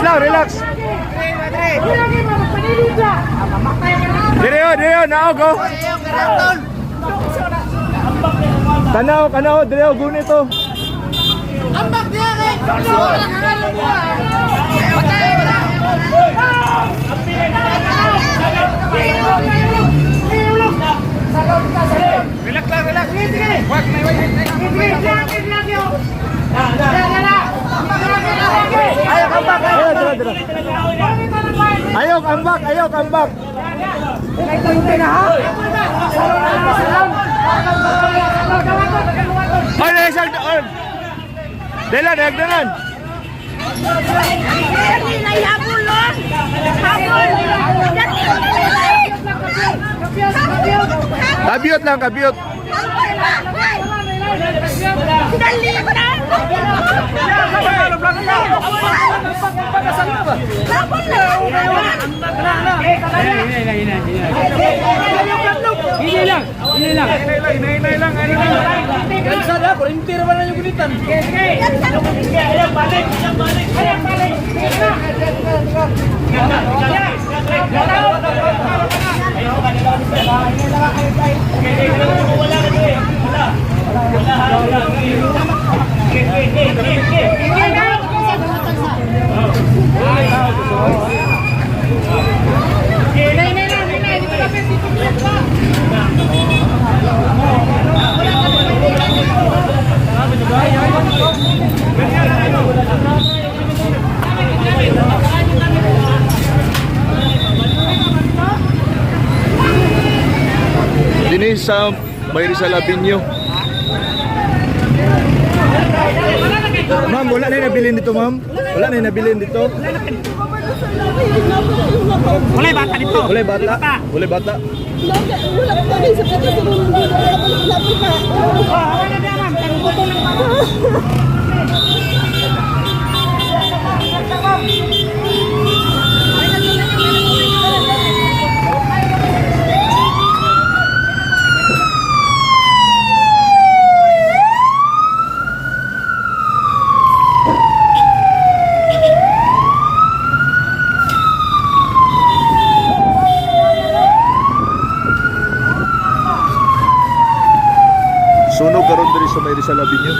lang, relax. Dire oh, dire oh, naog oh. Tanaw, kanaw, dire oh, gunit oh. Ambak niya kay! Relax lang, relax. Wag na, wag Ayaw, come back. Ayaw, dira, dira. Ayaw, come back, ayaw, come back. Ay, ay, ay, ay. Dela, nagdanan. Kabiyot lang, kabiyot. Dali na! Hinay lang, hinay lang. Hinay lang, hinay lang. Kalsada, kurinti naman na yung gunitan. Dini sa May Rizal Avenue. Ma'am, wala na yung nabilin dito, ma'am. Wala na yung nabilin dito. Wala bata dito. Wala yung bata. Wala yung bata. Wala pa rin sa pagkasunod. Wala pa. Sunog karon diri sa May Rizal Avenue.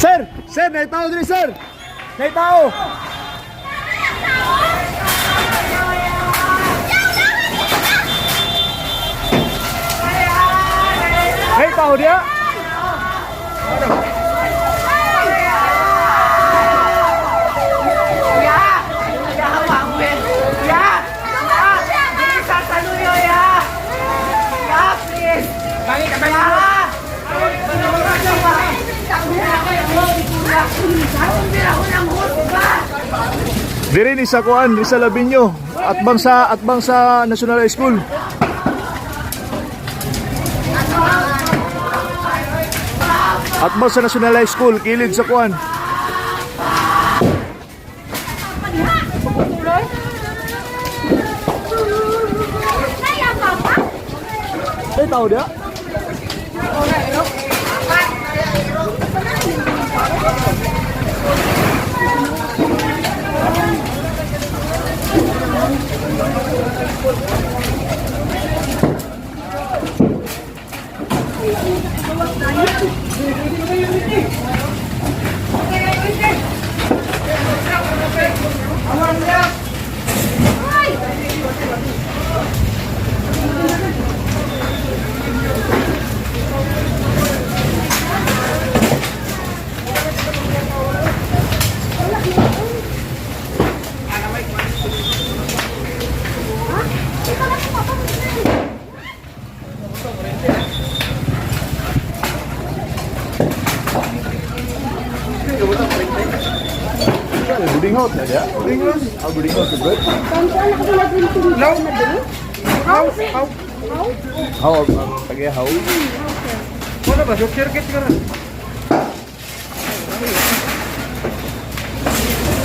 Sir, sir, naitao diri, sir. Naitao. Naitao dia. Diri ni sa kuan, ni sa Labinyo. Atbang sa National High School. Atbang sa National High School, kilid sa kuan. Ay, tao dia. Boarding house na diya? Boarding house? Ah, boarding house, bro. Saan ako wala din No. How? How? How, ang tagay how? Wala ba? Short circuit ka na.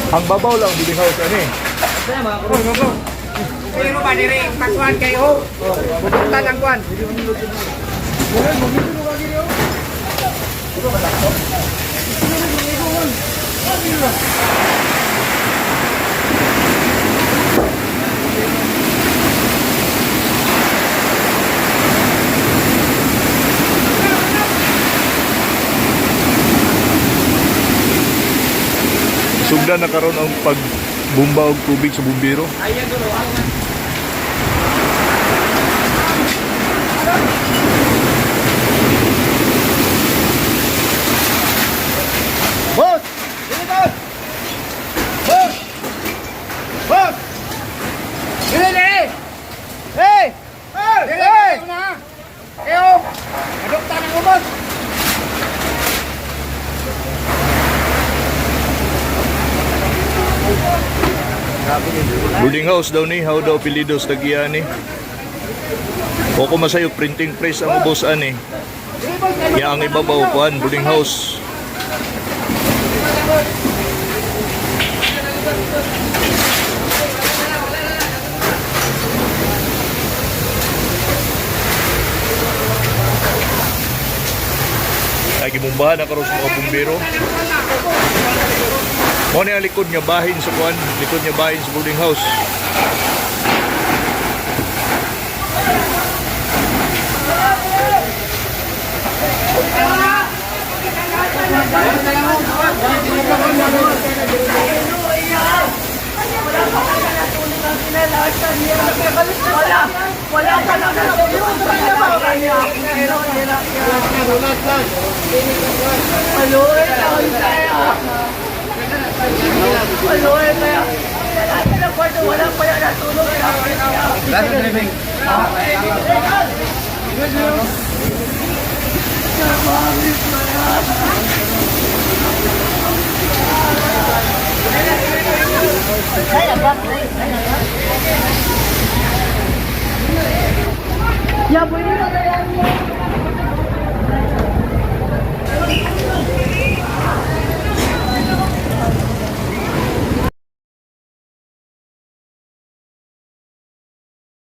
Ang babaw lang boarding house ani. Oh, babaw. Pero ba dire pasuan kayo? Bututan ang kuan. Sugdan na karon ang pagbumba og tubig sa bumbero. Boss! Dili, boss! Boss! Boss! Dili, dili! Hey! Hey! Dire kayo na. Kayo. Aduktan ang ubos. Boarding house daw ni, how daw pilidos tagiya ni. O ko masayo printing press ang ubos ani. Ya ang ibabaw kuan boarding house. Ay gibumbahan na karon sa mga bumbero. Mo ni ang likod nga bahin sa kuan, likod nga bahin sa boarding house.